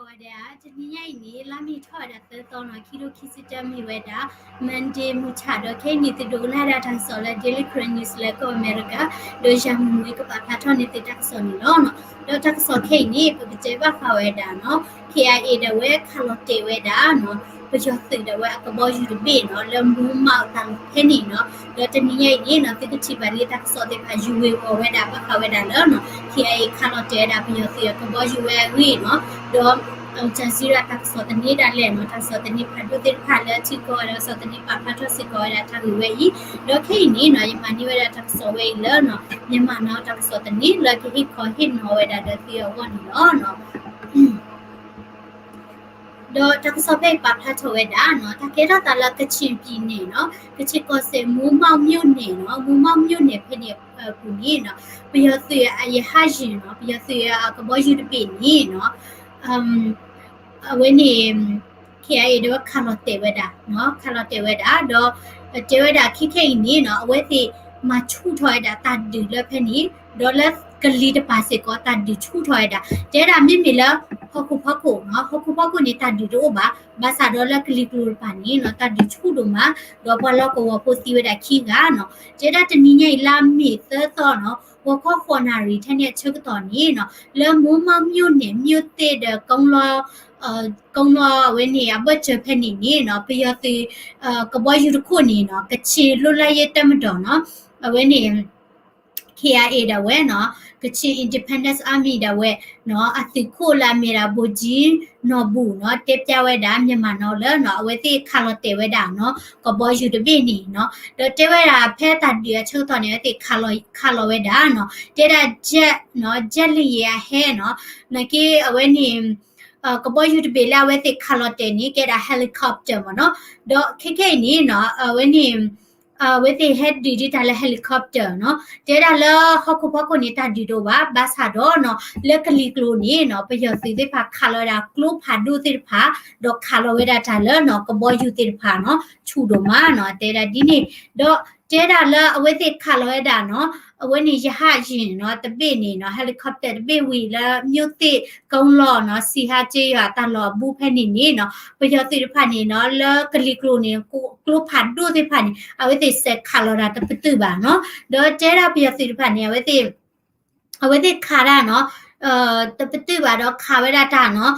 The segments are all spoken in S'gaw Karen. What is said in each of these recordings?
ဝဲဒၣ် တနံၤညါအံၤန့ၣ် လါမ့ၤထီၣ်ဝဲဒၣ်သၢသီနီၤ, ခံထိခံဆံတၢ မ့ၢ်ဝဲဒၣ် Monday မုၢ်ဆၣ်ဒီး ခဲအံၤန့ၣ် သုဒိကနၣ်ဒၣ်တၢ်ကစီၣ်လၢ Daily Karen News လၢကီၢ်အမဲရကၤ ဒီးယၤမုၢ်မွေကပာ်ဖျါထီၣ်န့ၢ်သုတၢ်ကစီၣ်န့ၣ်လီၤ. ဒီးတၢ်ကစီၣ်ခဲအံၤန့ၣ် ပကတဲဘၣ်ဃးဝဲဒၣ်နီၤ K I A ဒၣ်ဝဲခးလီၤတဲာ်ဝဲဒၣ်နီၤ ပယီၤသုးဒၣ်ဝဲအကဘီယူၤတဘ့ၣ်နီၤ လၢမူမးတၢ်လီၢ်ဖဲန့ၣ်နီၤ. ဒီးတနံၤညါအံၤန့ၣ်နီၤ သုကထံၣ်ဘၣ်လၢတၢ်ကစီၣ်သ့ၣ်တဖၣ် ယူၤဝ့ၤဝီၤဝဲဒၣ် ဘၣ်ဃးဝဲဒၣ်လၢနီၤ K I A ခးလီၤတဲာ်ဝဲဒၣ် ပယီၤသုးအကဘီယူၤဝဲအဂ့ၢ်နီၤ. ဒီး Al Jazeera တၢ်ကစီၣ်သန့ဒၣ်လဲာ်နီၤ တၢ်ကစီၣ်သန့ဖးဒိၣ်သ့ၣ်တဖၣ်လၢထံကီၢ် တၢ်ကစီၣ်သန့ပာ်ဖျါထီၣ်စ့ၢ်ကီးဝဲဒၣ်တၢ်ဂ့ၢ်ဝဲအံၤ. ဒီးခဲအံၤန့ၣ်နီၤ ယမၤန့ၢ်ဝဲဒၣ်တၢ်ကစီၣ်ဝဲအံၤလၢနီၤ Myanmar Now တၢ်ကစီၣ်သန့လၢကဟ့ၣ်ခီဟ့ၣ်နီၤဝဲဒၣ်ဒီးသုအဂီၢ်န့ၣ်လီၤ. ဒီးတၢ်ကစီၣ်ဖဲအံၤပာ်ဖျါထီၣ်ဝဲဒၣ်နီၤ တၢ်ကဲထီၣ်သးလၢကချင်ပြည်နယ်နီၤ ကချင်ကီၢ်စဲၣ် မိုးမောက်မြို့နယ်နီၤ မိုးမောက်မြို့နယ်ဖဲန့ၣ်အပူၤန့ၣ်နီၤ ပယီၤသုးအရဟတ်ယာဉ်နီၤ ပယီၤသုးအကဘီယူၤတဘ့ၣ်န့ၣ်နီၤ အဝဲန့ၣ် K I A ဒၣ်ဝဲခးလီၤတဲာ်ဝဲဒၣ်နီၤ ခးလီၤတဲာ်ဝဲဒၣ် ဒီး တဲဝဲဒၣ်ခဲခဲအံၤန့ၣ်နီၤ အဝဲသ့ၣ်မၤဆူၣ်ထီၣ်ဝဲဒၣ်တၢ်ဒုးလၢဖဲန့ၣ် ဒီးလၢကလံၤတပၤစ့ၢ်ကီး တၢ်ဒုးဆူၣ်ထီၣ်ဝဲဒၣ် တဲဒၣ်မ့မ့ၢ်လၢ ဟီၣ်ခိၣ်ဖီခိၣ်နီၤ ဟီၣ်ခိၣ်ဖီခိၣ်န့ၣ် တၢ်ဒုးတအိၣ်ဘၣ် ဘၣ်ဆၣ်ဒီးလၢကလံၤကျိၤတပၤန့ၣ်နီၤ တၢ်ဒုးဆူၣ်ဒိၣ်မး ဒီးပှၤလီၢ်ကဝီၤဖိသံဝဲဒၣ်ခံဂၤနီၤ တဲဒၣ်တနံၤညါအံၤလါမ့ၤသၢသီနီၤ ဂီၤခီဃိးနၣ်ရံၣ်ထဲန့ၣ်အဆၢကတီၢ်န့ၣ်နီၤ လၢ မိုးမောက်မြို့နယ် မြို့သစ်ဒီး ကုန်းလော ကုန်းလော အဝဲန့ၣ် အဘၢၣ်စၢၤဖဲန့ၣ်န့ၣ်နီၤ ပယီၤသုး ကဘီယူၤတခိၣ်န့ၣ်နီၤ ကချင်လွတ်လပ်ရေးတပ်မတော်နီၤ အဝဲန့ၣ် K I A ဒၣ်ဝဲနီၤ Kachin Independence Army ဒၣ်ဝဲနီၤ အသုးခိၣ်လၢအမ့ၢ်ဒၣ် ဗိုလ်ကြီးနော်ဘူနီၤ တဲပျါဝဲဒၣ် Myanmar Now လၢနီၤ အဝဲသ့ၣ်ခးလီၤတဲာ်ဝဲဒၣ်နီၤ ကဘီယူၤတဘ့ၣ်န့ၣ်နီၤ ဒီးတဲဝဲဒၣ်ဖဲတၢ်ဒုးအဆၢကတီၢ်န့ၣ် အဝဲသ့ၣ်ခးလီၤဝဲဒၣ်နီၤ တဲဒၣ် jet နီၤ jet လံယံၤအဟဲနီၤ နာ်က့အဝဲန့ၣ် ကဘီယူၤတဘ့ၣ်လၢအဝဲသ့ၣ်ခးလီၤတဲာ်န့ၣ် ကဲဒၣ် helicopter မ့ၢ်နီၤ ဒီးခဲခဲအံၤန့ၣ်နီၤ အဝဲန့ၣ် အဝဲသ့ၣ်ဟဲဒုးဒ်တၢ်လၢ helicopter နီၤ တဲဒၣ်လၢဟီၣ်ခိၣ်ဖီခိၣ်န့ၣ် တၢ်ဒုးတအိၣ်ဘၣ် ဘၣ်ဆၣ်ဒီးနီၤ လၢကလံၤကျိၤန့ၣ်နီၤ ပယီၤသုးသ့ၣ်တဖၣ်ခးလီၤဝဲဒၣ်ကျိဖးဒိၣ်သ့ၣ်တဖၣ် ဒီးခးလီၤဝဲဒၣ်တၢ်လၢနီၤ ကဘီယူၤသ့ၣ်တဖၣ်နီၤ ဆူၣ်ဒိၣ်မးနီၤ တဲဒၣ်ဒ်န့ၣ် ဒီးတဲဒၣ်လၢအဝဲသ့ၣ်ခးလီၤဝဲဒၣ်နီၤ အဝဲန့ၣ် ရဟတ်ယာဉ်နီၤ တဘ့ၣ်န့ၣ်နီၤ helicopter တဘ့ၣ်ဝံၤလၢ မြို့သစ် ကုန်းလောနီၤ စံဟါ ကျေးရွာ တၢ်လီၢ်အဘူးဖဲန့ၣ်န့ၣ်နီၤ ပယီၤသုးတဖၣ်န့ၣ်နီၤ လၢကလံၤကျိၤန့ၣ် ကျိဖးဒိၣ်သ့ၣ်တဖၣ်န့ၣ် အဝဲသ့ၣ်စဲးခးလီၤတၢ်တပတုာ်ဘၣ်နီၤ ဒီးတဲဒၣ်ပယီၤသုးတဖၣ်န့ၣ် အဝဲသ့ၣ် အဝဲသ့ၣ်ခးဒၣ်နီၤ တပတုာ်ဘၣ်ဒီးခးဝဲဒၣ်တၢ်နီၤ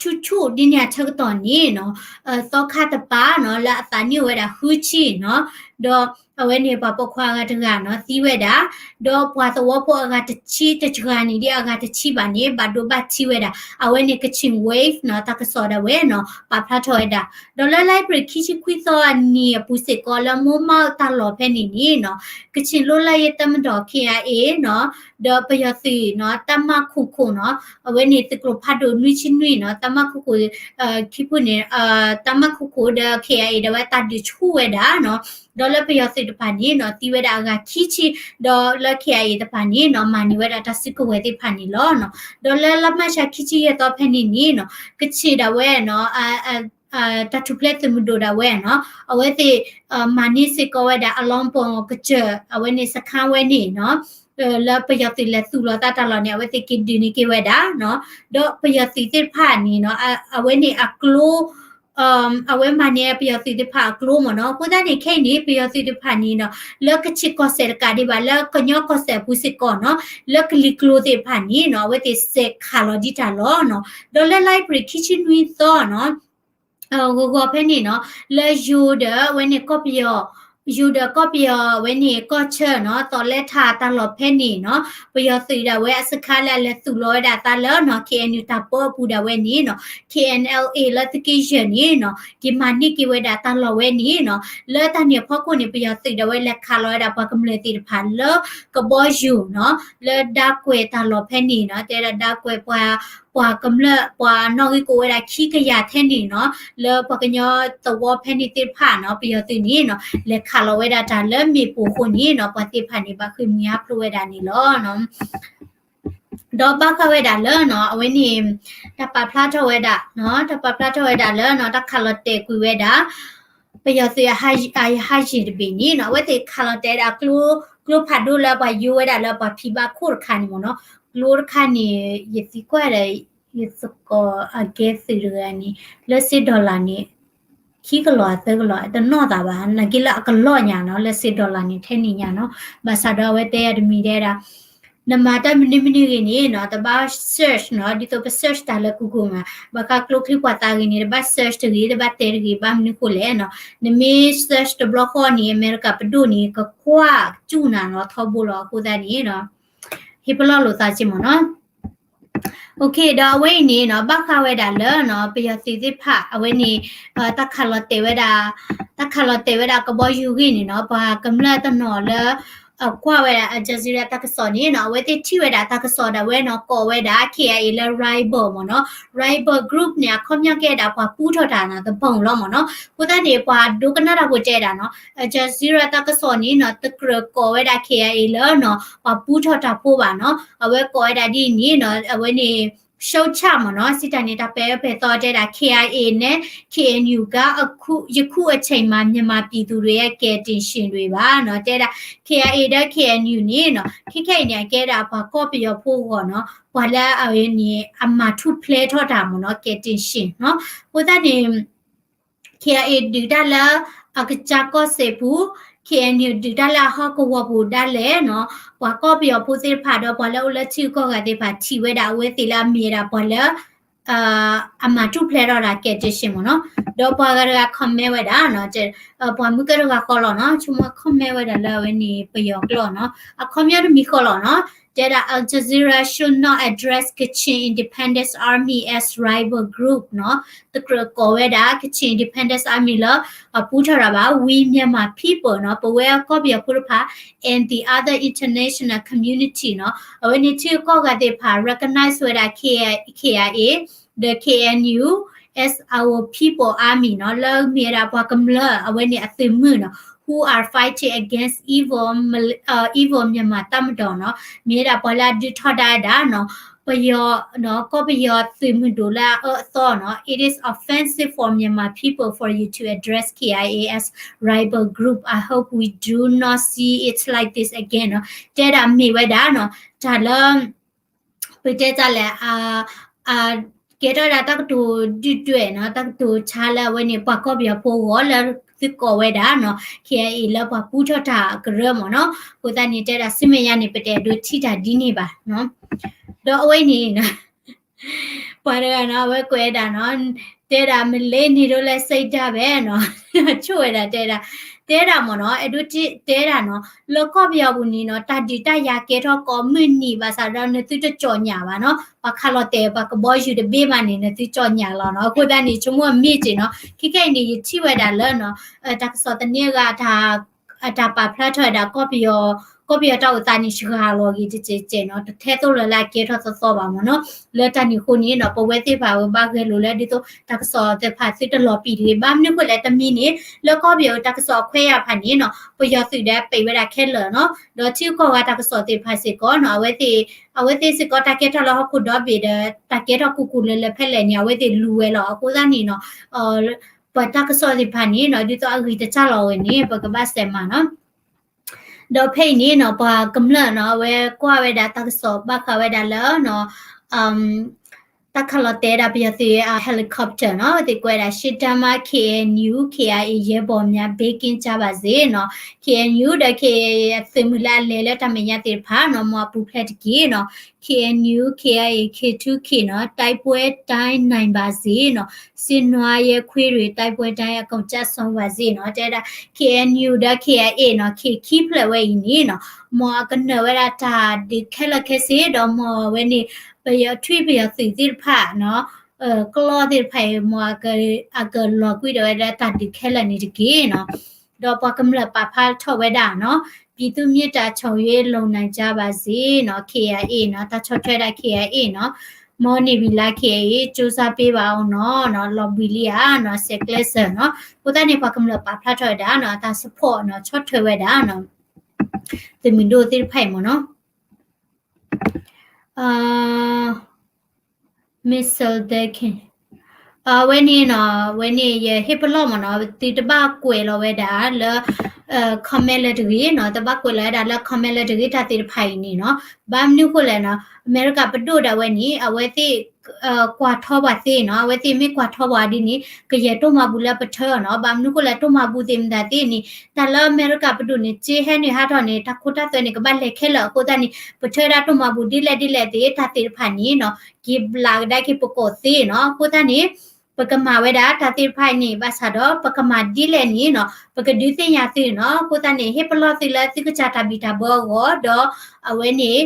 ဆူၣ်ဆူၣ်ဒ်န့ၣ်အဆၢကတီၢ်န့ၣ်နီၤ သီခါတပၤနီၤ လၢအသးနံၣ်အိၣ်ဝဲဒၣ်ဃုဆံနီၤ ဒီးအဝဲန့ၣ်ပှၤပိာ်ခွါအဂၤတဂၤနီၤ သံဝဲဒၣ် ဒီးပှၤသဝီဖိအဂၤတဆံ တစှၤန့ၣ်ဒ်အဂၤတဆံဘၣ်န့ၣ် ဘၣ်ဒိဘၣ်ထံးဝဲဒၣ် အဝဲန့ၣ် Kachin Wave နီၤ တၢ်ကစီၣ်ဒၣ်ဝဲနီၤ ပာ်ဖျါထီၣ်ဝဲဒၣ် ဒီးလၢလါအ့ဖြ့ၣ်ခံဆံခွံသီအနံၤအပူၤစ့ၢ်ကီး လၢ မိုးမောက် တၢ်လီၢ်ဖဲန့ၣ်န့ၣ်နီၤ ကချင်လွတ်လပ်ရေးတပ်မတော် K I A နီၤ ဒီးပယီၤသုးနီၤ တပ်မ ခုနစ်ခုနစ်နီၤ အဝဲန့ၣ်သုးကျိၤဖးဒိၣ်နွံဆံနွံနီၤ တပ်မ ခုနစ်ခုနစ် ခံဖုန့ၣ် တပ်မ ခုနစ်ခုနစ် ဒီး K I A ဒၣ်ဝဲတၢ်ဒုးဆူၣ်ဝဲဒၣ်နီၤ ဒီးလၢပယီၤသုးတဖၣ်န့ၣ်နီၤ သံဝဲဒၣ်အဂၤခံဆံ ဒီးလၢ K I A တဖၣ်န့ၣ်နီၤ မၤန့ၢ်ဝဲဒၣ်တၢ်စုကဝဲၤသ့ၣ်တဖၣ်န့ၣ်လီၤ. ဒီးလၢလါမၢ်ၡးခံဆံယဲၢ်သီဖဲန့ၣ်န့ၣ်နီၤ ကချ့ၣ်ဒၣ်ဝဲနီၤ တၢ်ထူၣ်ဖျဲးသုးမုၢ်ဒိၣ်ဒၣ်ဝဲနီၤ အဝဲသ့ၣ် မၤန့ၢ်စ့ၢ်ကီးဝဲဒၣ် အလောင်းပုံ ကစၢၢ် အဝဲန့ၣ်စခါဝဲန့ၣ်နီၤ လၢပယီၤသုးလဲၤသူၣ်လီၤသးတၢ်လီၢ်န့ၣ် အဝဲသ့ၣ်က့ၤဒုးန့ၢ်က့ၤဝဲဒၣ်နီၤ ဒီးပယီၤသုးသ့ၣ်တဖၣ်န့ၣ်နီၤ အဝဲန့ၣ်အကျိ အဝဲမၤန့ၢ်ပယီၤသုးသ့ၣ်တဖၣ်အကျိမ့ၢ်နီၤ အဃိသတးန့ၣ် ခဲအံၤန့ၣ် ပယီၤသုးသ့ၣ်တဖၣ်န့ၣ်နီၤ လၢကချ့ၣ်ကီၢ်စဲၣ်တကးဒံးဘၣ် လၢကညီကီၢ်စဲၣ်အပူၤစ့ၢ်ကီးနီၤ လၢကလံၤကျိၤသ့ၣ်တဖၣ်န့ၣ်နီၤ အဝဲသ့ၣ်စဲးခးလီၤဒံးတၢ်လီၤနီၤ ဒီးလၢလါအ့ဖြ့ၣ်ခံဆံနွံသီနီၤ ဂီၤဂီၤဖဲန့ၣ်နီၤ လၢယိၤဒီးအဝဲန့ၣ်ကီၢ်ပယီၤ ယိၤဒီးကီၢ်ပယီၤအဝဲန့ၣ်ကီၢ်ဆၢနီၤ သီလဲထးတၢ်လီၢ်ဖဲန့ၣ်နီၤ ပယီၤသုးဒၣ်ဝဲအစခါလၢအလဲၤသူၣ်လီၤဝဲဒၣ်အသးလၢနီၤ K N U တၢ်ပၢအပူၤဒၣ်ဝဲန့ၣ်နီၤ K N L A လၢသုးက့ယဲၢ်န့ၣ်နီၤ က့ၤမၤန့ၢ်က့ၤဝဲဒၣ်တၢ်လီၢ်ဝဲန့ၣ်နီၤ လၢတၢ်န့ၣ်အဖီခိၣ်န့ၣ် ပယီၤသုးဒၣ်ဝဲလဲၤခးလီၤဝဲဒၣ်ပှၤကမျၢၢ်သ့ၣ်တဖၣ်လၢကဘီယူၤနီၤ လၢဒါကွဲးတၢ်လီၢ်ဖဲန့ၣ်နီၤ တဲဒၣ်ဒါကွဲးပှၤ ပှၤကမျၢၢ် ပှၤနီၣ်ဂံၢ်ကအိၣ်ဝဲဒၣ်ခံကယၤထဲန့ၣ်နီၤ လၢပှၤကညီသဝီဖဲန့ၣ်သ့ၣ်တဖၣ်နီၤ ပယီၤသုးန့ၣ်နီၤ လဲၤခးလီၤဝဲဒၣ်တၢ်လၢမ့ၣ်ပိၢ်အဃိန့ၣ်နီၤ ပှၤသ့ၣ်တဖၣ်န့ၣ် ဘၣ်ဃ့ၢ်မှံဟးဖျိးဝဲဒၣ်န့ၣ်လီၤ. ဒီးဘၣ်ဃးဝဲဒၣ်လၢနီၤ အဝဲန့ၣ် တၢ်ပာ်ဖျါထီၣ်ဝဲဒၣ်နီၤ တၢ်ပာ်ဖျါထီၣ်ဝဲဒၣ်လၢနီၤ တၢ်ခးလီၤတဲာ်ကွံာ်ဝဲဒၣ် ပယီၤသုးအရဟတ်ယာဉ်တဘ့ၣ်န့ၣ်နီၤ အဝဲသ့ၣ်ခးလီၤတဲာ်ဝဲဒၣ်ကျိ ကျိဖးဒိၣ်လၢပှၤယိးဝဲဒၣ်လၢပှၤဖံးဘၣ်ခိၣ်တခါန့ၣ်မ့ၢ်နီၤ ကျိတခါန့ၣ် ယသံကွၢ်ဒီး ယသကိးအကဲသုးတဂၤန့ၣ် လၢစ့ dollar န့ၣ် ခံကလီၤသၢကလီၤ တနီၣ်သးဘၣ်, နာ်က့လၢအကလီၢ်ညါနီၤ, လၢစ့ dollar န့ၣ် ထဲန့ၣ်ညါနီၤ, ဘၣ်ဆၣ်ဒီးအဝဲတဲယၤတမံၤတဲဒၣ် နမၤတၢ်မနုၤမနုၤဂ့ၤန့ၣ်နီၤ တဘၣ် search နီၤ, ဒ်သိးပ search တၢ်လၢ Google မး, ဘၣ်ဃးကျိချံပှၤသးဂ့ၤန့ၣ် တဘၣ် search တဂ့ၤ, တဘၣ်တဲတဂ့ၤ, ဘၣ်မနုၤဃိလဲၣ်နီၤ, နမ့ၢ် search တဘျီဃီန့ၣ် အမဲရကၤပဒိၣ်န့ၣ် ကကွၢ်စူၣ်နၤနီၤ ထီဘိလီၤ. အဃိသတးန့ၣ် ဟ့ၣ်ပလီၢ်လိာ်သးစ့ၢ်မ့ၢ်နီၤ. OK ဒီးအဝဲအံၤန့ၣ်နီၤ ဘၣ်ဃးဝဲဒၣ်လၢနီၤ ပယီၤသုးသ့ၣ်တဖၣ် အဝဲန့ၣ် တၢ်ခးလီၤတဲာ်ဝဲဒၣ် တၢ်ခးလီၤတဲာ်ဝဲဒၣ်ကဘီယူၤဂ့ၢ်န့ၣ်နီၤ ပှၤကမျၢၢ်တနီၤလၢ ကွၢ်ဝဲဒၣ် Al Jazeera တၢ်ကစီၣ်န့ၣ်နီၤ အဝဲသ့ၣ်ထံၣ်ဝဲဒၣ်တၢ်ကစီၣ်ဒၣ်ဝဲနီၤ ကိးဝဲဒၣ် K I A လၢ rebel မ့ၢ်နီၤ, rebel group န့ၣ် အခီပညီကဲဒၣ်ပှၤပူထီၣ်တၢ်နီၤ တဘုံလီၤမ့ၢ်နီၤ. အဃိသတးန့ၣ် ပှၤဒိကနၣ်တၢ်ဖိတဲဒၣ်နီၤ Al Jazeera တၢ်ကစီၣ်န့ၣ်နီၤ တကြၢးကိးဝဲဒၣ် K I A လၢနီၤ ပှၤပူထီၣ်တၢ်ဖိဘၣ်နီၤ, အဝဲကိးဝဲဒၣ်ဒ်အံၤန့ၣ်နီၤ အဝဲန့ၣ် ရှုတ်ချ မ့ၢ်နီၤ, စံးတၢ်န့ၣ် တၢ်ပဲာ်အၢပဲာ်သီတဲဒၣ် K I A န့ၣ် K N U က ယခုအချိန်မှာ မြန်မာပြည်သူတွေရဲ့ ကယ်တင်ရှင်တွေပါ နီၤ, တဲဒၣ် K I A ဒီး K N U န့ၣ်နီၤ ခဲခဲအံၤန့ၣ် အကဲဒၣ်ပှၤကီၢ်ပယီၤဖိအဂီၢ်နီၤ ပှၤလၢအန့ၣ် အမၤထူၣ်ဖျဲးထီၣ်တၢ်မ့ၢ်နီၤ ကယ်တင်ရှင် နီၤ, အဃိသတးန့ၣ် K I A ဒုးတၢ်လၢအကစၢ်ကီၢ်စဲၣ်ပူၤ, K N U ဒုးတၢ်လၢအဟီၣ်ကဝီၤပူၤဒၣ်လဲာ်နီၤ, ပှၤကီၢ်ပယီၤဖိသ့ၣ်တဖၣ်ဒီး ပှၤလၢအိၣ်လၢထံဂုၤကီၢ်ဂၤသ့ၣ်တဖၣ် ထံၣ်ဝဲဒၣ်အဝဲသ့ၣ်လၢအမ့ၢ်ဝဲဒၣ်ပှၤလၢ အမၤထူၣ်ဖျဲးထီၣ်တၢ် ကယ်တင်ရှင် မ့ၢ်နီၤ, ဒီးပှၤဂၤတဂၤ comment ဝဲဒၣ်နီၤ, ပှၤမုၢ်ကၢၢ်တဂၤဃီလီၤနီၤ, ဆိကမိၣ် comment ဝဲဒၣ်လၢအဝဲန့ၣ် ပယီၤကျိာ်နီၤ, အခီပညီတမံၤဃီလီၤနီၤ, တဲဒၣ် Al Jazeera should not address Kachin Independence Army as rebel group နီၤ, တကြၢးကိးဝဲဒၣ် Kachin Independence Army လၢ အပူထီၣ်တၢ်ဘၣ်, we Myanmar people နီၤ, ပဝဲကီၢ်ပယီၤဖိတဖၣ် and the other international community နီၤ, အဝဲန့ၣ်ထံဂုၤကီၢ်ဂၤသ့ၣ်တဖၣ် recognize ဝဲဒၣ် K I A ဒီး K N U as our people army နီၤ, လၢမ့ၢ်ဝဲဒၣ်ပှၤကမျၢၢ် အဝဲန့ၣ်အသုးမုၢ်နီၤ, who are fighting against evil, evil Myanmar တပ်မတော် နီၤ, မ့ၢ်ဝဲဒၣ်ပှၤလၢအဒုးထီဒါဝဲဒၣ်နီၤ ပယီၤ ကီၢ်ပယီၤသုးမုၢ်ဒိၣ်လၢအအၢအသီနီၤ, it is offensive for Myanmar people for you to address K I A as rebel group, I hope we do not see it like this again နီၤ, တဲဒၣ်မ့ၢ်ဝဲဒၣ်နီၤ, တၢ်လၢ ပတဲတၢ်လဲၣ် ကဲထီၣ်ဒၣ်တၢ်ကတိၤဒုၣ်ဒွဲၣ်နီၤ, တၢ်ကတိၤဆါလၢအဝဲန့ၣ် ပှၤကီၢ်ပယီၤဖိအဂီၢ်လၢသုကိးဝဲဒၣ်နီၤ, K I A လၢပှၤပူထီၣ်တၢ်အကရၢမ့ၢ်နီၤ, အဃိသတးန့ၣ် တဲဒၣ်ဆူမဲာ်ညါန့ၣ် ပတအဲၣ်ဒိးထံၣ်တၢ်ဒ်န့ၣ်ဘၣ်နီၤ, ဒီးအဝဲန့ၣ် ပှၤတဂၤနီၤ အဝဲကွဲးဒၣ်နီၤ, တဲဒၣ် မလေးနေတော့လည်း စိတ်ဓာတ်ပဲနီၤ, ဆိၣ်ဝဲဒၣ်တဲဒၣ်, တဲဒၣ်မ့ၢ်နီၤ, အဲၣ်ဒိးတဲဒၣ်နီၤ, လၢကီၢ်ပယီၤပူၤန့ၣ်နီၤ တၢ်ဒုးတၢ်ယၤကဲထီၣ်ကိးမုၢ်နံၤဘၣ်ဆၣ်ဒီး နသုတကၠီၣ်ညၣ်ဘၣ်နီၤ, ပှၤခးလီၤတဲာ်ပှၤကဘီယူၤတဘ့ၣ်မးန့ၣ် နသုကၠီၣ်ညၣ်လီၤနီၤ, အဃိသတးန့ၣ် ဆိကမိၣ်အမ့ၢ်က့ၤနီၤ, ခဲခဲအံၤန့ၣ် ယထံၣ်ဝဲဒၣ်လၢနီၤ, တၢ်ကစီၣ်သန့အဂၤ အတၢ်ပာ်ဖျါထီၣ်ဝဲဒၣ် ကီၢ်ပယီၤ ကီၢ်ပယီၤတၢ်အိၣ်သးန့ၣ် စှၤလီၤဂ့ၤတစဲးစဲးနီၤ, တထဲသိးလၢ်လၢ်ကဲထီၣ်သီသီဘၣ်မ့ၢ်နီၤ, လၢတၢ်န့ၣ်အဃိန့ၣ်နီၤ ပဝဲသ့ၣ်တဖၣ်ဝဲဘၣ်ဂဲၤလိာ်လၢဒ်သိး တၢ်ကစီၣ်သ့ၣ်တဖၣ်သုတလီၤပံာ်တဂ့ၤ, ဘၣ်မနုၤအဃိလဲၣ်တမံၤန့ၣ် လၢကီၢ်ပယီၤတၢ်ကစီၣ်အခွဲးယာ်တဖၣ်န့ၣ်နီၤ ပယီၤသုးဒီးပံးဝဲဒၣ်ခဲလၢာ်နီၤ, ဒီးထံဂုၤကီၢ်ဂၤတၢ်ကစီၣ်သ့ၣ်တဖၣ်စ့ၢ်ကီးနီၤ အဝဲသ့ၣ် အဝဲသ့ၣ်စ့ၢ်ကီးတၢ်ကဲထီၣ်လၢဟီၣ်ခိၣ်ဒီဘ့ၣ်ဒီး တၢ်ကဲထီၣ်ကူၣ်ကူၣ်လၢလၢဖဲလဲၣ်န့ၣ် အဝဲသ့ၣ်လူၤဝဲလီၤ. အဃိသတးန့ၣ်နီၤ ပတၢ်ကစီၣ်သ့ၣ်တဖၣ်န့ၣ်နီၤ ဒ်သိးအဂံၢ်တစၢ်လီၤဝဲန့ၣ် ပကဘၣ်စဲးမၤနီၤ. ဒီးဖဲအံၤန့ၣ်နီၤ ပှၤကမျၢၢ်နီၤ အဝဲကွၢ်ဝဲဒၣ်တၢ်ကစီၣ်ဘၣ်ဃးဝဲဒၣ်လၢနီၤ တၢ်ခးလီၤတဲာ်ဒၣ်ပယီၤသုး helicopter နီၤ သ့ၣ်ကွဲးဒၣ် ရှေ့တန်းမှာ K N U K I A ရဲဘော်များ ဘေးကင်းကြပါစေနီၤ, K N U ဒီး K I A အသုးမုၢ်လၢအလဲၤလၢတၢ်မဲာ်ညါသ့ၣ်တဖၣ်နီၤ မ်အပူၤဖျဲးတက့ၢ်နီၤ, K N U K I A K two K နီၤ တိုက်ပွဲတိုင်းနိုင်ပါစေနီၤ, စစ်နွားရဲခွေးတွေ တိုက်ပွဲတိုင်းအကုန်ကျဆုံးပါစေနီၤ, တဲဒၣ် K N U ဒီး K I A နီၤ ခံဖျၢၣ်ဝဲအံၤန့ၣ်နီၤ မ်အကနၢၤဝဲဒၣ်တၢ်ဒုးခဲလၢာ်ခဲဆ့ ဒီးမ်အဝဲန့ၣ် ပယီၤထွံၣ်ပယီၤသုးသ့ၣ်တဖၣ်နီၤ ကျီၢ်သ့ၣ်တဖၣ်အံၤ မ်အကလီၤကွံာ်ဒီးဝဲဒၣ်တၢ်ဒုးခဲလၢာ်န့ၣ်တက့ၢ်နီၤ, ဒီးပှၤကမျၢၢ်ပာ်ဖျါထီၣ်ဝဲဒၣ်နီၤ ပြည်သူ့မေတ္တာ ဆောင်ရွက် လုပ်နိုင်ကြပါစေနီၤ K I A နီၤ တၢ်ဆီၣ်ထွဲဒၣ် K I A နီၤ မ်နံၣ်ဝံၤလၢ K I A ကြိုးစားပေးပါဦးနီၤ လီၤဘှံးလံဧါနီၤ ဆဲးကျဲးစၢးနီၤ, အဃိသတးန့ၣ် ပှၤကမျၢၢ်ပာ်ဖျါထီၣ်ဝဲဒၣ်နီၤ တၢ် support နီၤ ဆီၣ်ထွဲဝဲဒၣ်နီၤ သုးမုၢ်ဒိၣ်သ့ၣ်တဖၣ်အံၤမ့ၢ်နီၤ Michelle Deakin အဝဲန့ၣ်နီၤ အဝဲန့ၣ် ယဟ့ၣ်ပလီၢ်မ့ၢ်နီၤ သုတဘၣ်ကွဲးလီၤဝဲဒၣ်လၢ comment လၢတဂ့ၤနီၤ, တဘၣ်ကွဲးလီၤဝဲဒၣ်လၢ comment လၢတဂ့ၤ တၢ်သ့ၣ်တဖၣ်အံၤန့ၣ်နီၤ. ဘၣ်မနုၤဃိလဲၣ်နီၤ, အမဲရကၤပဒိၣ်ဒၣ်ဝဲန့ၣ် အဝဲသ့ၣ် ကွၢ်ထီပှၤသ့နီၤ, အဝဲသ့ၣ်မ့ၢ်ကွၢ်ထီပှၤဒ်န့ၣ် ကယဲၢ်တိၢ်မၤဘူၣ်လၢပထၢနီၤ. ဘၣ်မနုၤဃိလဲၣ် တိၢ်မၤဘူၣ်သ့ၣ်မတၤသ့ၣ်န့ၣ် တၢ်လၢအမဲရကၤပဒိၣ်န့ၣ် ကၠ့ဟဲနုာ်ဟးထီၣ်န့ၣ် တၢ်ခိတၢ်သွဲန့ၣ် ကဘၣ်လဲၤခဲလၢာ်အဃိသတးန့ၣ် ပထၢဒၣ်တိၢ်မၤဘူၣ်ဒ်လဲၣ်ဒ်လဲၣ်သ့ၣ် တၢ်သ့ၣ်တဖၣ်န့ၣ်နီၤ က့ၤဘျးကဒါက့ၤပကိာ်သ့နီၤ. အဃိသတးန့ၣ် ပကမၤဝဲဒၣ်တၢ်သ့ၣ်တဖၣ်အံၤန့ၣ် ဘၣ်ဆၣ်ဒီး ပကမၤဒ်လဲၣ်န့ၣ်နီၤ ပကဒုးသ့ၣ်ညါသုနီၤ. အဃိသတးန့ၣ် ဟ့ၣ်ပလီၢ်သုလၢသုကစၢ်တၢ်ဘံၣ်တၢ်ဘၢအဂီၢ် ဒီးအဝဲန့ၣ်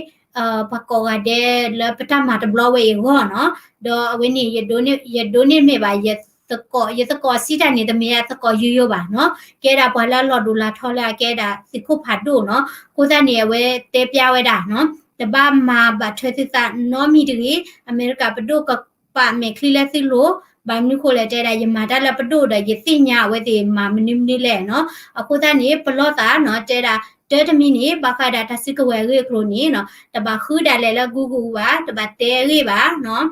ပှၤကိးဂၤဒဲးလၢပတၢ်မၤတဘျီဝဲအံၤအဂီၢ်နီၤ. ဒီးအဝဲန့ၣ် ယဒိးန့ၢ်မ့ၢ်ဘၣ် ယသကိးစံးတၢ်န့ၣ် တမ့ၢ်အသကိးယိယိဘၣ်နီၤ, ကဲဒၣ်ပှၤလၢအလီၢ်ဒိၣ်လၢထီလၢအကဲဒၣ်သုးခိၣ်ဖးဒိၣ်နီၤ. အဃိသတးန့ၣ် အဝဲတဲပျါဝဲဒၣ်နီၤ တဘၣ်မၤဘၣ်ထွဲသုသးနီတမံၤတဂ့ၤ, အမဲရကၤပဒိၣ်ကပာ်မဲာ်ချံလၢသုလိၤ, ဘၣ်မနုၤဃိလဲၣ်တဲဒၣ် ယမၤတၢ်လၢပဒိၣ်ဒီး ယသ့ၣ်ညါအဝဲသ့ၣ်မၤမနုၤမနုၤလဲၣ်နီၤ. အဃိသတးန့ၣ် ပလီၢ်သးနီၤ တဲဒၣ် တၢ်တမံၤန့ၣ် ဘၣ်ဃးဒၣ်တၢ်စုကဝဲၤအဂ့ၢ်အကျိၤန့ၣ်နီၤ တဘၣ်ဃုဒၣ်လဲာ်လၢ Google ဘၣ်, တဘၣ်တဲအဂ့ၢ်ဘၣ်နီၤ.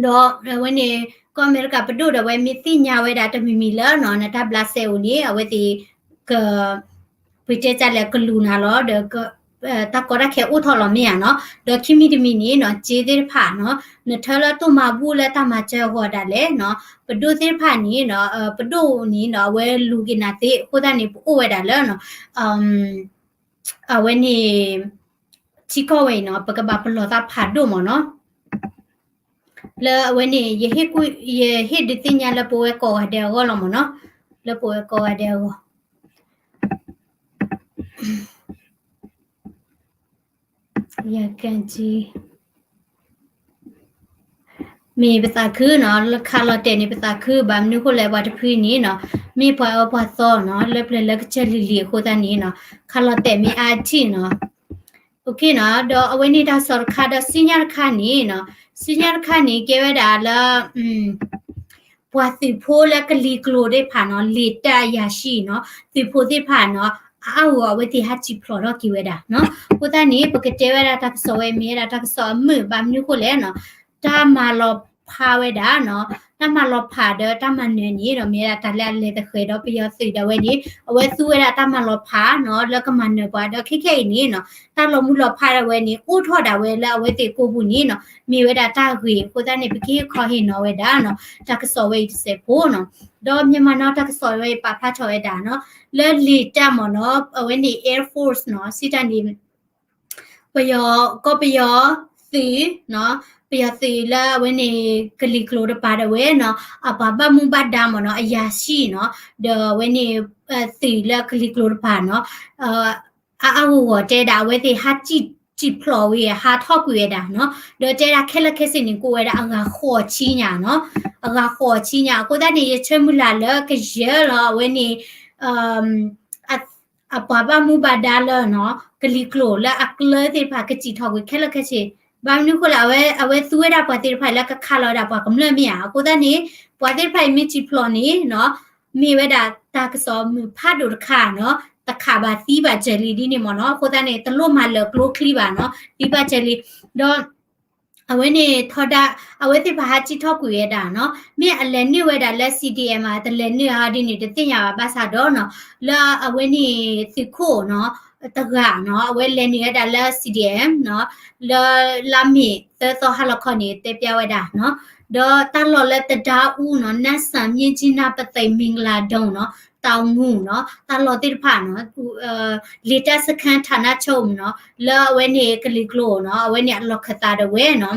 ဒီးအဝဲန့ၣ် ကီၢ်အမဲရကၤပဒိၣ်ဒီး အဝဲမ့ၢ်သ့ၣ်ညါဝဲဒၣ်တမံၤမံၤလၢနီၤ နတၢ်ဘျးစဲအိၣ်န့ၣ် အဝဲသ့ၣ်က ပတဲတၢ်လဲၣ် ကလူၤနၤလီၤဒီး တၢ်ကီတၢ်ခဲအိၣ်ထီၣ်လီၤမ့ၢ်ဧါနီၤ. ဒီးခံမံၤတမံၤန့ၣ်နီၤ ကၠ့သ့ၣ်တဖၣ်နီၤ နထၢလၢတိၢ်မၤဘူၣ်လၢတၢ်မၤစၢၤအဂီၢ်ဒၣ်လဲာ်နီၤ ပဒိၣ်သ့ၣ်တဖၣ်န့ၣ်နီၤ ပဒိၣ်န့ၣ်နီၤ အဝဲလူၤက့ၤနၤသ့ အဃိသတးန့ၣ် ပအိၣ်ဝဲဒၣ်လၢ အဝဲန့ၣ် ထံကီၢ်ဝဲအံၤနီၤ ပကဘၣ်ပလီၢ်သးဖးဒိၣ်မ့ၢ်နီၤ. လၢအဝဲန့ၣ် ယဟ့ၣ်ဒုးသ့ၣ်ညါလၢပဝဲကိးဂၤဒဲးအဂီၢ်လီၤမ့ၢ်နီၤ, လၢပဝဲကိးဂၤဒဲးအဂီၢ် ယကၠံ မ့ၢ်ပသးခုနီၤ လၢခးလီၤတဲာ်န့ၣ် ပသးခု ဘၣ်မနုၤဃိလဲၣ် ပှၤတဖုန့ၣ်နီၤ မ့ၢ်ပှၤအၢပှၤသီနီၤ လၢပျၢၤလၢကစၢၢ်လံၤလံၤအဃိသတးန့ၣ်နီၤ ခးလီၤတဲာ်မ့ၢ်အါထံၣ်နီၤ. အိၣ်ခ့နီၤ ဒီးအဝဲန့ၣ်တၢ်ကစီၣ်တခါ ဒီးဆူညါတခါန့ၣ်နီၤ ဆူညါတခါန့ၣ် ကဲဝဲဒၣ်လၢ ပှၤသုးဖိလၢကလံၤကျိၤသ့ၣ်တဖၣ်နီၤ လေတပ်အရာရှိနီၤ သုးဖိသ့ၣ်တဖၣ်နီၤ အါအါဂီၢ်ဂီၢ်အဝဲသ့ၣ်ဟးစံၣ်ဖျိးထီၣ်က့ၤဝဲဒၣ်နီၤ. အဃိသတးန့ၣ် ပကတဲဝဲဒၣ်တၢ်ကစီၣ်ဝဲအံၤ မ့ၢ်ဝဲဒၣ်တၢ်ကစီၣ်အမုာ် ဘၣ်မနုၤဃိလဲၣ်နီၤ တၢ်မၤလီၤဖးဝဲဒၣ်နီၤ တၢ်မၤလီၤဖးဒီးတၢ်မၤနၢၤန့ၣ်ဒီး မ့ၢ်ဝဲဒၣ်တၢ်လၢအလဲၤသဃဲၤဒီးပယီၤသုးဒၣ်ဝဲန့ၣ် အဝဲသူဝဲဒၣ်တၢ်မၤလီၤဖးနီၤ လၢကမၤနၢၤပှၤဒီးခဲခဲအံၤန့ၣ်နီၤ တၢ်လီၤမုၢ်လီၤဖးဒၣ်ဝဲန့ၣ် အိၣ်ထီၣ်ဒၣ်ဝဲလၢအဝဲသ့ၣ်ကိာ်ပူၤန့ၣ်နီၤ မ့ၢ်ဝဲဒၣ်တၢ်ဂ့ၤအဃိသတးန့ၣ် ပကဟ့ၣ်ခီဟ့ၣ်နီၤဝဲဒၣ်နီၤ တၢ်ကစီၣ်ဝဲအံၤတစဲးဖိနီၤ. ဒီး Myanmar Now တၢ်ကစီၣ်ဝဲအံၤပာ်ဖျါထီၣ်ဝဲဒၣ်နီၤ လၢလေတပ်မ့ၢ်နီၤ အဝဲန့ၣ် Air Force နီၤ စံးတၢ်န့ၣ် ပယီၤ ကီၢ်ပယီၤသုးနီၤ ပယီၤသုးလၢအဝဲန့ၣ် ကလံၤကျိၤတပၤဒၣ်ဝဲနီၤ အပှၤဘၣ်မူဘၣ်ဒါမ့ၢ်နီၤ အရာရှိနီၤ ဒီးအဝဲန့ၣ် သုးလၢကလံၤကျိၤတပၤနီၤ အါအါဂီၢ်ဂီၢ်တဲဒၣ် အဝဲသ့ၣ်ဟးစံၣ်ဖျိးဝံၤ ဟးထီၣ်ကွံာ်ဝဲဒၣ်နီၤ ဒီးတဲဒၣ်ခဲလၢာ်ခဲဆ့န့ၣ် ကအိၣ်ဝဲဒၣ်အဂၤဃိးဆံညါနီၤ အဂၤဃိးဆံညါ အဃိသတးန့ၣ် ယဆၢမုၢ်လၢ်လၢကယၢလီၤ အဝဲန့ၣ် အပှၤဘၣ်မူဘၣ်ဒါလၢနီၤ ကလံၤကျိၤလၢအကျၢသ့ၣ်တဖၣ်ကစံၣ်ထီၣ်ကွံာ်ခဲလၢာ်ခဲဆ့ ဘၣ်မနုၤဃိလဲၣ် အဝဲ အဝဲသူဝဲဒၣ်ပှၤသ့ၣ်တဖၣ်လၢကခးလီၤဝဲဒၣ်ပှၤကမျၢၢ်မ့ၢ်ဧါ အဃိသတးန့ၣ် ပှၤသ့ၣ်တဖၣ်အံၤမ့ၢ်စံၣ်ဖျိးန့ၣ်နီၤ မ့ၢ်ဝဲဒၣ်တၢ်ကစီၣ်မုာ်ဖးဒိၣ်တခါနီၤ တခးဘၣ်သံဘၣ်စၢၤလံဒ်န့ၣ်မ့ၢ်နီၤ အဃိသတးန့ၣ် တလိၣ်မၤလၢာ်ကျိချံဘၣ်နီၤ သံဘၣ်စၢၤလံ ဒီး အဝဲန့ၣ်ထီဒါ အဝဲသ့ၣ်တဖၣ်ဟးစံၣ်ထီၣ်ကွံာ်ဝဲဒၣ်နီၤ မ့ၢ်အလဲၤနုာ်ဝဲဒၣ်လၢ CDM ဧါ တလဲၤနုာ်ဧါဒ်န့ၣ် တသ့ၣ်ညါဘၣ် ဘၣ်ဆၣ်ဒီးနီၤ လၢအဝဲန့ၣ်သုးခိၣ်နီၤ တဂၤနီၤ အဝဲလဲၤနုာ်ဝဲဒၣ်လၢ CDM နီၤ လၢလါမ့ၤသၢသီဟါလီၤခီန့ၣ် တဲပျါဝဲဒၣ်နီၤ ဒီးတၢ်လီၢ်လၢတဒါအူနီၤ နၢ်စၣ် မြစ်ကြီးနား ပုသိမ် မင်္ဂလာဒုံနီၤ တောင်ငူနီၤ တၢ်လီၢ်သ့ၣ်တဖၣ်နီၤ လေတပ်စခန်း ဌာနချုပ်နီၤ လၢအဝဲန့ၣ်ကလံၤကျိၤနီၤ အဝဲန့ၣ်အလီၢ်ခၢၣ်သးဒၣ်ဝဲနီၤ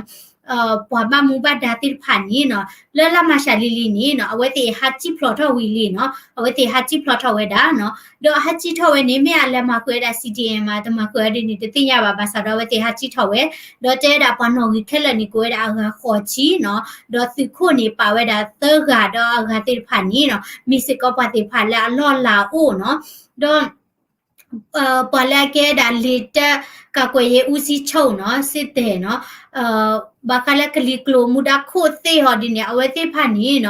ပှၤဘၣ်မူဘၣ်ဒါသ့ၣ်တဖၣ်န့ၣ်နီၤ လၢလါမၤရှးလံၤလံၤန့ၣ်နီၤ အဝဲသ့ၣ်ဟးစံၣ်ဖျိးထီၣ်ဝံၤလံနီၤ အဝဲသ့ၣ်ဟးစံၣ်ဖျိးထီၣ်ဝဲဒၣ်နီၤ ဒီးအဟးစံၣ်ထီၣ်ဝဲန့ၣ် မ့ၢ်အလဲၤမၤဃုာ်ဝဲဒၣ် CDM မး တမၤဃုာ်ဝဲဒ်န့ၣ် တသ့ၣ်ညါဘၣ် ဘၣ်ဆၣ်ဒီး အဝဲသ့ၣ်ဟးစံၣ်ထီၣ်ဝဲ ဒီးတဲဝဲဒၣ်ပှၤနီၣ်ဂံၢ်ခဲလၢာ်န့ၣ် ကအိၣ်ဝဲဒၣ်အဂၤဃိးဆံနီၤ ဒီးသုးခိၣ်န့ၣ် ပာ်ဝဲဒၣ်သၢဂၤ ဒီးအဂၤသ့ၣ်တဖၣ်န့ၣ်နီၤ မ့ၢ်စ့ၢ်ကီးပှၤသ့ၣ်တဖၣ်လၢအလီၢ်လၤအိၣ်နီၤ ဒီး ပှၤလၢအကဲဒၣ် လေတပ်ကာကွယ်ရေးဦးစီးချုပ်နီၤ စစ်တပ်နီၤ ဘၣ်ဃးလၢကလံၤကျိၤမူဒါခိၣ်သ့ၣ်ဟီဒ်န့ၣ် အဝဲသ့ၣ်တဖၣ်န့ၣ်နီၤ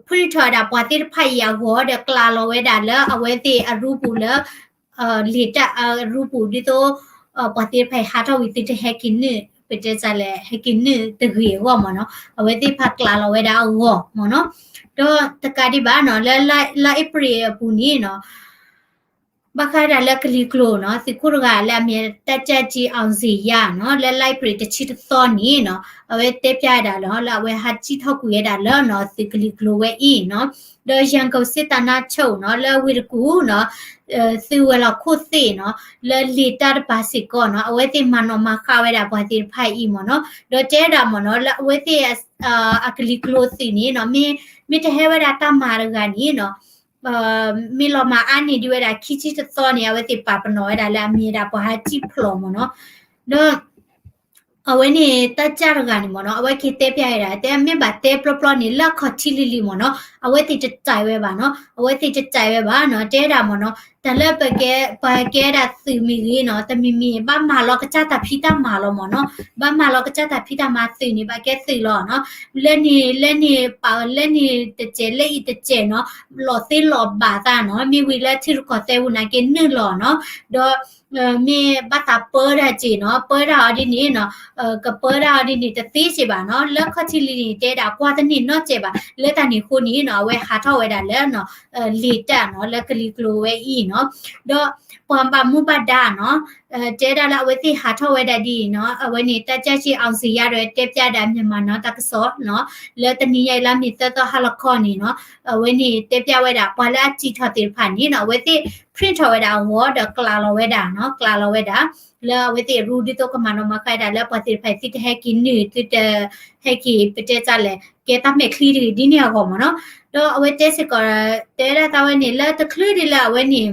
ဖုၣ်ထီၣ်ဝဲဒၣ်ပှၤသ့ၣ်တဖၣ်အံၤအဂီၢ်ဒီး ကျးလီၤဝဲဒၣ်လၢအဝဲသ့ၣ်အရူပူၤလၢ လေတပ်အရူပူၤ ဒ်သိး ပှၤသ့ၣ်တဖၣ်အံၤဟးထီၣ်ဝံၤသုတဟဲက့ၤနုာ် ပတဲစးလဲၣ် ဟဲက့ၤနုာ်တဂ့ၤအဂီၢ်မ့ၢ်နီၤ အဝဲသ့ၣ်တဖၣ်ကျးလီၤဝဲဒၣ်အဂီၢ်မ့ၢ်နီၤ ဒီးတကးဒံးဘၣ်နီၤ လၢလါအ့ဖြ့ၣ်အပူၤန့ၣ်နီၤ ဘၣ်ဃးဒၣ်လၢကလံၤကျိာ်နီၤ သုးခိၣ်တဂၤလၢအမ့ၢ် တပ်ကြပ်ကြီး အောင်ဇေယျနီၤ လၢ library တဆံတသီန့ၣ်နီၤ အဝဲတဲဖျါဝဲဒၣ်လီၤ လၢအဝဲဟးစံၣ်ထီၣ်ကွံာ်ဝဲဒၣ်လၢနီၤ သုးကလံၤကျိာ်ဝဲအံၤနီၤ ဒီး ရန်ကုန်စစ်ဌာနချုပ်နီၤ လၢဝ့ၢ်တကူၣ်နီၤ သုးဝဲၤလီၢ်ခိၣ်သ့ၣ်နီၤ လၢလံာ်တၢ်တပၤစ့ၢ်ကီးနီၤ အဝဲသ့ၣ်မၤနီၣ်မၤဃါဝဲဒၣ်ပှၤသ့ၣ်တဖၣ်အံၤမ့ၢ်နီၤ ဒီးတဲဒၣ်မ့ၢ်နီၤ လၢအဝဲသ့ၣ် အကလံၤကျိာ်သုးန့ၣ်နီၤ မ့ၢ် မ့ၢ်တဟဲဝဲဒၣ်တၢ်မၤတဂၤန့ၣ်နီၤ မ့ၢ်လီၤမၤအါန့ၢ်ဒံးဝဲဒၣ်ခံဆံတသီန့ၣ် အဝဲသ့ၣ်ပာ်ပနီၣ်ဝဲဒၣ်လၢအမ့ၢ်ဝဲဒၣ်ပှၤဟးစံၣ်ဖျိးမ့ၢ်နီၤ ဒီး အဝဲန့ၣ် တပ်ကြပ်တဂၤန့ၣ်မ့ၢ်နီၤ အဝဲက့ၤတဲဖျါဝဲဒၣ် တဲမ့ၢ်ဘၣ်တဲပျီပျီန့ၣ် လၢအခီၣ်ထံးလံၤလံၤမ့ၢ်နီၤ အဝဲသ့ၣ်တတၢၢ်ဝဲဘၣ်နီၤ အဝဲသ့ၣ်တတၢၢ်ဝဲဘၣ်နီၤ တဲဒၣ်မ့ၢ်နီၤ တၢ်လၢပကဲ ပှၤကဲဒၣ်သုးမ့ၢ်ဂ့ၤနီၤ တမံၤမံၤ ဘၣ်မၤလီၤကစၢ်တၢ်ဖံးတၢ်မၤလီၤမ့ၢ်နီၤ ဘၣ်မၤလီၤကစၢ်တၢ်ဖံးတၢ်မၤ သုးန့ၣ် ဘၣ်ကဲသုးလီၤနီၤ လၢန့ၣ် လၢန့ၣ်ပာ်လၢန့ၣ်တစဲး လၢအံၤတစဲးနီၤ လီၤသ့လီၤဘၣ်သးနီၤ မ့ၢ်ဝံၤလၢထံရူၢ်ကီၢ်သဲးပူၤန့ၣ်က့ၤနုာ်လီၤနီၤ ဒီး မ့ၢ်ဘၣ်သးပၢတၢ်က့ၤနီၤ ပၢတၢ်အီၤဒ်န့ၣ်နီၤ ကပၢတၢ်အီၤဒ်န့ၣ် တသ့စ့ၢ်ဘၣ်နီၤ လၢခီၣ်ထံးလံၤလံၤန့ၣ် တဲဒၣ်ကွၢ်တန့ၢ်နီတစဲးဘၣ် လၢတၢ်န့ၣ်အဃိန့ၣ်နီၤ အဝဲဟးထီၣ်ဝဲဒၣ်လၢနီၤ လံာ်တၢ်နီၤ လၢကလံၤကျိာ်ဝဲအံၤနီၤ ဒီးပှၤဘၣ်မူဘၣ်ဒါနီၤ တဲဒၣ်လၢအဝဲသ့ၣ်ဟးထီၣ်ဝဲဒၣ်ဒ်အံၤနီၤ အဝဲန့ၣ် တပ်ကြပ်ကြီး အောင်ဇေယျ ဒီးတဲဖျါဒၣ် မြန်မာ့နောက်တကစောနီၤ လၢတနံၤညါအံၤလၢမ့ၢ်သၢသီဟါလီၤခီန့ၣ်နီၤ အဝဲန့ၣ်တဲဖျါဝဲဒၣ် ပှၤလၢအစံၣ်ထီၣ်သ့ၣ်တဖၣ်န့ၣ်နီၤ အဝဲသ့ၣ် print ထီၣ်ဝဲဒၣ်အဂီၢ် ဒီးကျးလီၤဝဲဒၣ်နီၤ ကျးလီၤဝဲဒၣ် လၢအဝဲသ့ၣ်ရူဒ်သိးကမၤနီၣ်မၤဃါဒၣ်လၢပှၤသ့ၣ်တဖၣ်သုတဟဲက့ၤနုာ် သုတဟဲက့ၤ ပတဲတၢ်လဲၣ် ကဲတၢ်မဲာ်ချံတဂ့ၤဒ်န့ၣ်အဂီၢ်မ့ၢ်နီၤ ဒီးအဝဲတဲစ့ၢ်ကီး တဲဒၣ်သးဝဲန့ၣ် လၢတချုးဒ်လၢအဝဲန့ၣ်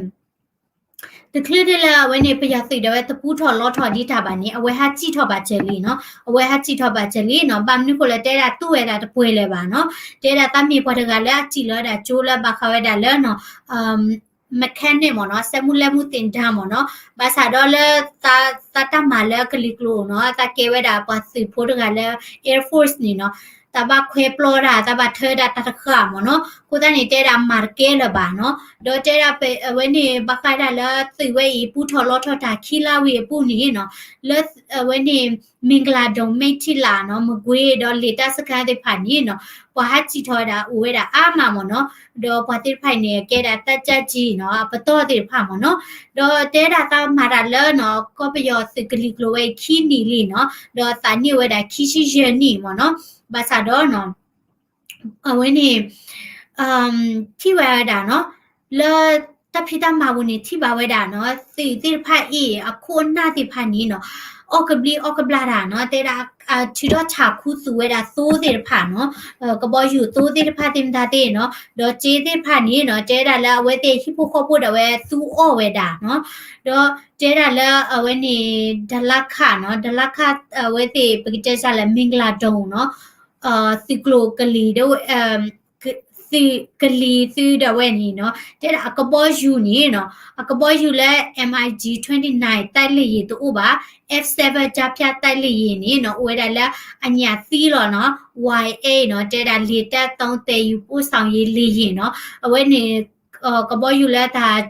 တချုးဒ်လၢအဝဲန့ၣ် ပယီၤသုးဒၣ်ဝဲတပူထီၣ်လီထီၣ်ဒံးတၢ်ဘၣ်န့ၣ် အဝဲဟးစံၣ်ထီၣ်ဘၣ်စၢၤလံနီၤ အဝဲဟဲစံၣ်ထီၣ်ဘၣ်စၢၤလံနီၤ ဘၣ်မနုၤဃိလၢတဲဒၣ်တူၢ်ဝဲဒၣ်တပှဲၤလၢၤဘၣ်နီၤ တဲဒၣ်သးမ့ၢ်ပှၤတဂၤလၢအစံၣ်လီၤဝဲဒၣ်ကၠိလၢဘၣ်ဃးဝဲဒၣ်လၢနီၤ mechanic မ့ၢ်နီၤ စက်မှုလက်မှုသင်တန်း မ့ၢ်နီၤ ဘၣ်ဆၣ်ဒီးလၢ သးတၢ်မၤလၢကလံၤကျိာ်နီၤ သးကဲဝဲဒၣ်ပှၤသုးဖိတဂၤလၢ Air Force န့ၣ်နီၤ သးဘၣ်ခွဲပျီတၢ် သးဘၣ်ထၢဒၣ်တၢ်တဃၣ်မ့ၢ်နီၤ အဃိသတးန့ၣ် တဲဒၣ်မၤတကဲလၢၤဘၣ်နီၤ ဒီးတဲဒၣ်အဝဲန့ၣ် ဘၣ်ဃးဒၣ်လၢသုးဝဲအံၤ ပူထီၣ်လီထီၣ်တၢ်ခံလါဝံၤအပူၤန့ၣ်နီၤ လၢအဝဲန့ၣ် မ့ၢ်ကလၤဒိၣ် မ့ၢ်ထံလာ်နီၤ မကွ့ၤ ဒီးလံာ်တၢ်စခါသ့ၣ်တဖၣ်န့ၣ်နီၤ ပှၤဟးစံၣ်ထီၣ်ဝဲဒၣ်အိၣ်ဝဲဒၣ်အါမးမ့ၢ်နီၤ ဒီးပှၤသ့ၣ်တဖၣ်န့ၣ် ကဲဒၣ်တပ်ကြပ်ကြီးနီၤ အပတီၢ်သ့ၣ်တဖၣ်မ့ၢ်နီၤ ဒီးတဲဒၣ်သးမၤတၢ်လၢနီၤ ကီၢ်ပယီၤသုးကလံၤကျိာ်ဝဲအံၤခံနံၣ်လံနီၤ ဒီးသးန့ၢ်ဝဲဒၣ်ခံဆံယဲၢ်နံၣ်မ့ၢ်နီၤ ဘၣ်ဆၣ်ဒီးနီၤ အဝဲန့ၣ် ထံၣ်ဝဲဒၣ်နီၤ လၢတၢ်ဖံးတၢ်မၤပူၤန့ၣ် ထံၣ်ဘၣ်ဝဲဒၣ်နီၤ သုးသ့ၣ်တဖၣ်အံၤ အခိၣ်အနၢ်သ့ၣ်တဖၣ်န့ၣ်နီၤ အီၣ်ကဘျံးအီၣ်ကဘျၣ်တၢ်နီၤ တဲဒၣ် ထုးထီၣ်ဆးခူသူၣ်ဝဲဒၣ်သိသ့ၣ်တဖၣ်နီၤ ကဘီယူၤသိသ့ၣ်တဖၣ်သ့ၣ်မတၤသ့ၣ်နီၤ ဒီးစ့သ့ၣ်တဖၣ်န့ၣ်နီၤ တဲဒၣ်လၢအဝဲသ့ၣ်ဟံၣ်ဖိဃီဖိဒၣ်ဝဲသူအီၣ်ဝဲဒၣ်နီၤ ဒီးတဲဒၣ်လၢအဝဲန့ၣ် ဒလခနီၤ ဒလခ အဝဲသ့ၣ်ပကတဲစ့ၢ်လၢ မ့ၢ်ကလၤဒိၣ်နီၤ သုးကျိၤကလံၤ သုးကလံၤသုဒၣ်ဝဲန့ၣ်နီၤ တဲဒၣ်အကဘီယူၤန့ၣ်နီၤ အကဘီယူၤလၢ MiG twenty-nine တိုက်လေယာဉ်တအိၣ်ဘၣ် F seven ကြားဖြတ်တိုက်လေယာဉ်န့ၣ်နီၤ အိၣ်ဝဲဒၣ်လၢအညၣ်သံလီၤနီၤ Y eight နီၤ တဲဒၣ် လေတပ်သုံး သယ်ယူပို့ဆောင်ရေးလေယာဉ်နီၤ အဝဲန့ၣ် ကဘီယူၤလၢတၢ်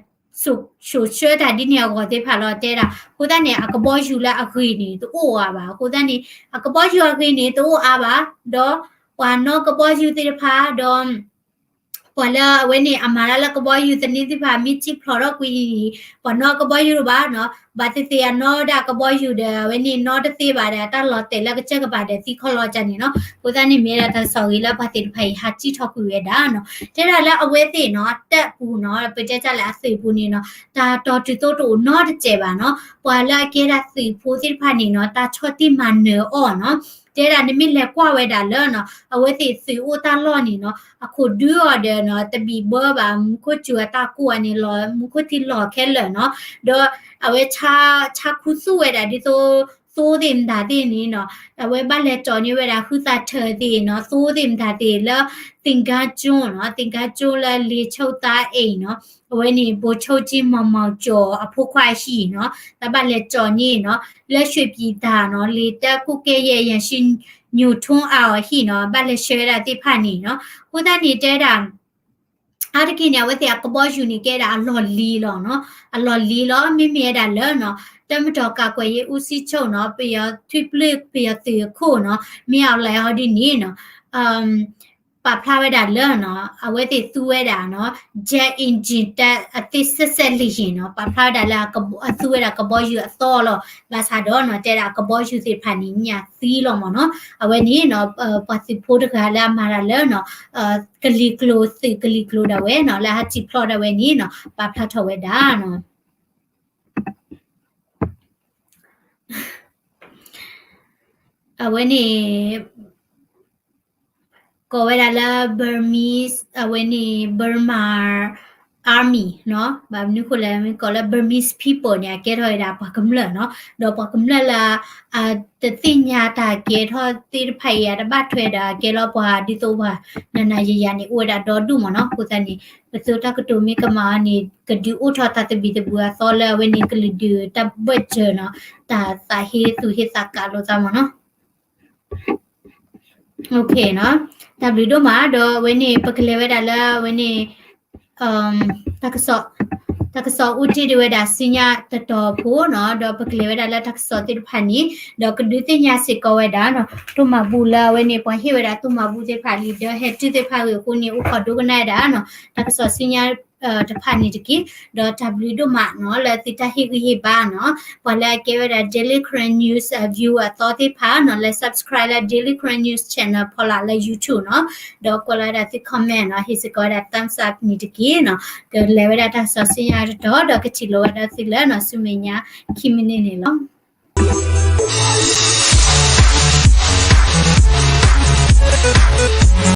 စိာ်ဆှၢတၢ်ဒ်န့ၣ်အဂီၢ်သ့ၣ်တဖၣ်လီၤ တဲဒၣ် အဃိသတးန့ၣ် အကဘီယူၤလၢအဂ့ၤန့ၣ် တအိၣ်အါဘၣ် အဃိသတးန့ၣ် အကဘီယူၤအဂ့ၤန့ၣ် တအိၣ်အါဘၣ် ဒီးပှၤနီၣ်ကဘီယူၤသ့ၣ်တဖၣ် ဒီး ပှၤလၢအဝဲန့ၣ် အမၤတၢ်လၢကဘီယူၤသန့သ့ၣ်တဖၣ် မ့ၢ်စံၣ်ဖျိးထီၣ်ကွံာ် ပှၤနီၣ်ကဘီယူၤတဘၣ်နီၤ ဘၣ်သ့ၣ်သ့ၣ်အနီၣ်ဒၣ်ကဘီယူၤဒီး အဝဲန့ၣ် နီၣ်တသ့ဘၣ်ဒီး တၢ်လီၤတဲာ်လၢကစၢၢ်ကပၤဒီးသံခီလီၤကၢ်န့ၣ်နီၤ အဃိသတးန့ၣ် မ့ၢ်ဒၣ်တၢ်ကစီၣ်ဂ့ၤလၢပှၤသ့ၣ်တဖၣ်အံၤ ဟးစံၣ်ထီၣ်ကွံာ်ဝဲဒၣ်နီၤ တဲဒၣ်လၢအဝဲသ့ၣ်နီၤ တပ်ပူၤနီၤ ပတဲတၢ်လၢအသုးပူၤန့ၣ်နီၤ တၢ်တီၤတုၤသိတအိၣ်နီတစဲးဘၣ်နီၤ ပှၤလၢအကဲဒၣ်သုးဖိသ့ၣ်တဖၣ်န့ၣ်နီၤ တၢ်ဆီၣ်တံၢ်မၤနၢၤအီၤနီၤ တဲဒၣ်နမ့ၢ်လဲၤကွၢ်ဝဲဒၣ်လၢနီၤ အဝဲသ့ၣ်သုးအိၣ်တၢ်လီၢ်န့ၣ်နီၤ အခိၣ်ဒုအီၤဒီးနီၤ တဘံၣ်ဘၢဘၣ် မူခိၣ်စူၤအတၢ်ကိၢ်အန့ၣ်လီၤ မူခိၣ်ထံလီၤခဲလၢာ်နီၤ ဒီးအဝဲဆါခူသူၣ်ဝဲဒၣ်ဒ်သိး သိသ့ၣ်မတၤသ့ၣ်န့ၣ်နီၤ အဝဲဘၣ်လဲၤကၠီၤန့ၢ်ဝဲဒၣ် ဟုသးထၢၣ်သ့ၣ်နီၤ သိသ့ၣ်မတၤသ့ၣ်လၢ သင်္ဃန်းကျွန်းနီၤ သင်္ဃန်းကျွန်းလၢ လေးချုပ်သားအိမ်နီၤ အဝဲန့ၣ် ဗိုလ်ချုပ်ကြီးမောင်မောင်ကျော်အဖိခွါအဟံၣ်နီၤ တၢ်ဘၣ်လဲၤကၠီၤန့ၢ်နီၤ လၢ ရွှေပြည်သာနီၤ လေတပ်ကွပ်ကဲရဲ့အရာရှိညိုထွန်းအောင်အဟံၣ်နီၤ ဘၣ်လဲၤဆှၢဝဲဒၣ်သ့ၣ်တဖၣ်န့ၣ်နီၤ အဃိသတးန့ၣ်တဲဒၣ် အါတက့ၢ်န့ၣ် အဝဲသ့ၣ်အကဘီယူၤန့ၣ် ကဲဒၣ်အလီၢ်လံၤလီၤနီၤ အလီၢ်လံၤလီၤ မ့မ့ၢ်ဝဲဒၣ်လၢနီၤ တပ်မတော်ကာကွယ်ရေးဦးစီးချုပ်နီၤ ပယီၤထွံၣ်ပျုၢ် ပယီၤသုးအခိၣ်နီၤ မ့ၢ်အီၤလဲၣ်ဟီဒ်န့ၣ်နီၤ အမ် ပာ်ဖျါဝဲဒၣ်လၢနီၤ အဝဲသ့ၣ်သူဝဲဒၣ်နီၤ jet engine တၢ်အသ့စဲးစဲးလံၣ်ဟံၣ်နီၤ ပာ်ဖျါဝဲဒၣ်လၢအကဘီ အသူဝဲဒၣ်ကဘီယူၤအသီလီၤ ဘၣ်ဆၣ်ဒီးနီၤ တဲဒၣ်ကဘီယူၤသ့ၣ်တဖၣ်န့ၣ် ညၣ်သံလီၤမ့ၢ်နီၤ အဝဲန့ၣ်နီၤ ပှၤသုးဖိတဂၤလၢအမၤတၢ်လၢနီၤ ကလံၤကျိၤ သုးကလံၤကျိၤဒၣ်ဝဲနီၤ လၢအဟးစံၣ်ဖျိးဒၣ်ဝဲန့ၣ်နီၤ ပာ်ဖျါထီၣ်ဝဲဒၣ်နီၤ အဝဲန့ၣ် ကိးဝဲဒၣ်လၢ Burmese အဝဲန့ၣ် Burma Army နီၤ ဘၣ်မနုၤဃိလဲၣ် မ့ၢ်ကိးလၢ Burmese people န့ၣ် အကဲထီၣ်ဝဲဒၣ်ပှၤကမျၢၢ်နီၤ ဒီးပှၤကမျၢၢ်လၢ တသ့ၣ်ညါတၢ်ကဲထီၣ်သ့ၣ်တဖၣ်အံၤ အတဘၣ်ထွဲဒီးအကဲလီၤပှၤဒ်သိးပှၤ နၤနၤယၤယၤန့ၣ် အိၣ်ဝဲဒၣ်ဒီဒူၣ်မ့ၢ်နီၤ အဃိသတးန့ၣ် ပသုးတၢ်ကတိၤမ့ၢ်ကမၤအီၤန့ၣ် ကဒုးအိၣ်ထီၣ်တၢ်သဘံၣ်သဘုၣ်အသီလၢအဝဲန့ၣ် ကလုာ်ဒူၣ်တၢ်ဘၢၣ်စၢၤနီၤ တၢ်သးဟ့သူၣ်ဟ့သးကးလိာ်သးမ့ၢ်နီၤ OK နီၤ တၢ်ဘျုးဒိၣ်မး ဒီးအဝဲန့ၣ် ပကလဲၤဝဲဒၣ်လၢအဝဲန့ၣ် တၢ်ကစီၣ် တၢ်ကစီၣ်အိၣ်တ့ၢ်ဒံးဝဲဒၣ်ဆူညါတတီၤဖိနီၤ ဒီးပကလဲၤဝဲဒၣ်လၢတၢ်ကစီၣ်သ့ၣ်တဖၣ်န့ၣ် ဒီးကဒုးသ့ၣ်ညါစ့ၢ်ကီးဝဲဒၣ်နီၤ တိၢ်မၤဘူၣ်လၢအဝဲန့ၣ် ပှၤဟ့ၣ်ဝဲဒၣ်တိၢ်မၤဘူၣ်သ့ၣ်တဖၣ် လံာ်ဒၢဟဲတုၤသ့ၣ်တဖၣ်ဂ့ၢ်အဃိန့ၣ် အိၣ်ခိးဒိကနၣ်ဝဲဒၣ်နီၤ တၢ်ကစီၣ်ဆူညါ တဖၣ်န့ၣ်တက့ၢ် ဒီးတၢ်ဘျုးဒိၣ်မးနီၤ လၢသုတၢ်ဟ့ၣ်ဂံၢ်ဟ့ၣ်ဘါနီၤ ပှၤလၢအကဲဝဲဒၣ် Daily Karen News viewer အသီသ့ၣ်တဖၣ်နီၤ လဲၤ subscribe လၢ Daily Karen News channel ဖီလာ်လၢ YouTube နီၤ ဒီးကွဲးလီၤဝဲဒၣ်သု comment နီၤ ဟ့ၣ်စ့ၢ်ကီးဝဲဒၣ် thumbs up န့ၣ်တက့ၢ်နီၤ ကလဲၤဝဲဒၣ်တၢ်ကစီၣ်ဆူညါတတီၤ ဒီးကထံၣ်လိာ်ဝဲဒၣ်သုလၢနီၤ ဆူမဲာ်ညါခံမံးနံးန့ၣ်လီၤ.